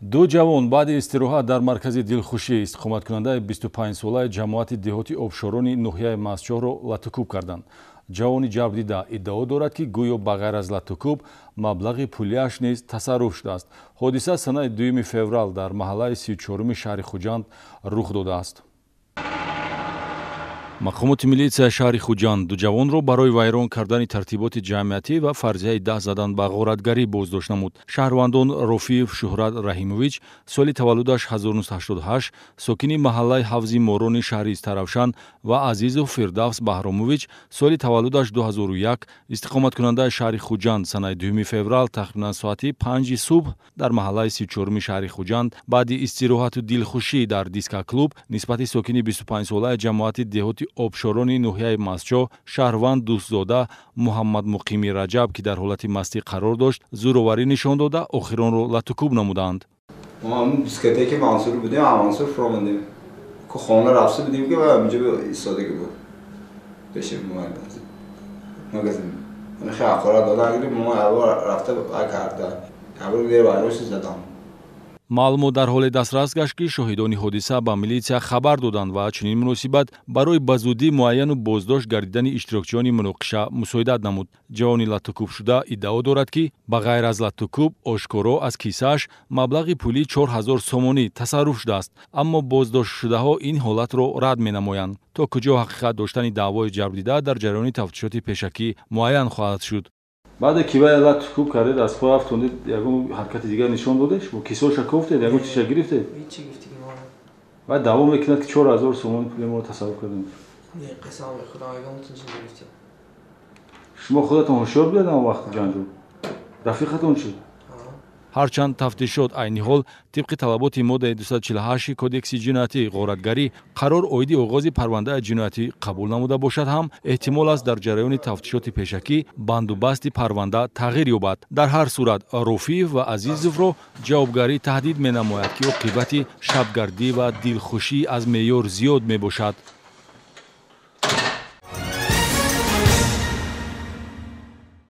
Ду ҷавон баъди истироҳат дар маркази дилхушӣ истиқоматкунандаи 25-солаи ҷамоати деҳоти Обшорони ноҳияи Мастчоҳро латукӯб карданд. Ҷавони ҷабрдида иддао дорад, ки гӯё ба ғайр аз латукӯб маблағи пулиаш низ тасарруф шудааст. Ҳодиса санаи 2 феврал дар маҳаллаи 34-уми шаҳри Хуҷанд рух додааст. Мақомоти милитсияи шаҳри Хуҷанд ду ҷавонро барои вайрон кардани тартиботи ҷамъиятӣ ва фарзияи даст задан ба ғоратгарӣ боздошт намуд. Шаҳрвандон Рофиев Шуҳрат Раҳимович, соли таваллудаш 1988, сокини маҳаллаи Ҳавзи Морони шаҳри Истаравшан, ва Азизов Фирдавс Баҳромович, соли таваллудаш 2001, истиқоматкунандаи шаҳри Хуҷанд, санаи 2 феврал тахминан соати 5 субҳ дар маҳаллаи 34-уми шаҳри Хуҷанд баъди истироҳату дилхушӣ дар дискоклуб нисбати сокини 25-солаи ҷамоати деҳоти Обшорони ноҳияи Мастчоҳ шаҳрванд Дӯстзода Муҳаммадмуқими Раҷаб, ки дар ҳолати мастӣ қарор дошт, зӯроварӣ нишон дода, охиронро латукӯб намуданд. Мо ҳамун дискотеки Мансур будем, Мансур фуромадем. Ку хона рафта будем, ки ҳаминҷо истодагӣ буд. Пеши магазин. Хеле ҳақорат додан, мо рафта карда. Вайроси задам. Маълумот дар ҳоле дастрас гашт, ки шоҳидони ҳодиса ба милитсия хабар доданд ва чунин муносибат барои ба зудӣ муайяну боздошт гардидани иштирокчиёни муноқиша мусоидат намуд. Ҷавони латукӯбшуда иддао дорад, ки ба ғайр аз латукӯб ошкоро аз кисааш маблағи пулии 4000 сомонӣ тасарруф шудааст, аммо боздоштшудаҳо ин ҳолатро рад менамоянд. То куҷо ҳақиқат доштани даъвои ҷабрдида дар ҷараёни тафтишоти пешакӣ муайян хоҳад шуд. Баъде ки вай латукӯб кардед, аз по афтондед, ягон ҳаракати дигар нишон додед? Шумо кисоша кофтед, ягон чиза гирифтед? Вай даъво мекунад, ки 4000 сомонӣ пули моро тасарруф кардем. Шумо худатон ҳушёр будед он вақти ҷанҷол? Рафиқатон чӣ? Ҳарчанд тафтишот айни ҳол тибқи талаботи моддаи 248 Кодекси ҷиноятӣ, ғоратгарӣ, қарор оиди оғози парвандаи ҷиноятӣ қабул намуда бошад ҳам, эҳтимол аст, дар ҷараёни тафтишоти пешакӣ бандубасти парванда тағйир ёбад. Дар ҳар сурат Рофиев ва Азизовро ҷавобгарӣ таҳдид менамояд, ки оқибати шабгардӣ ва дилхушӣ аз меъёр зиёд мебошад.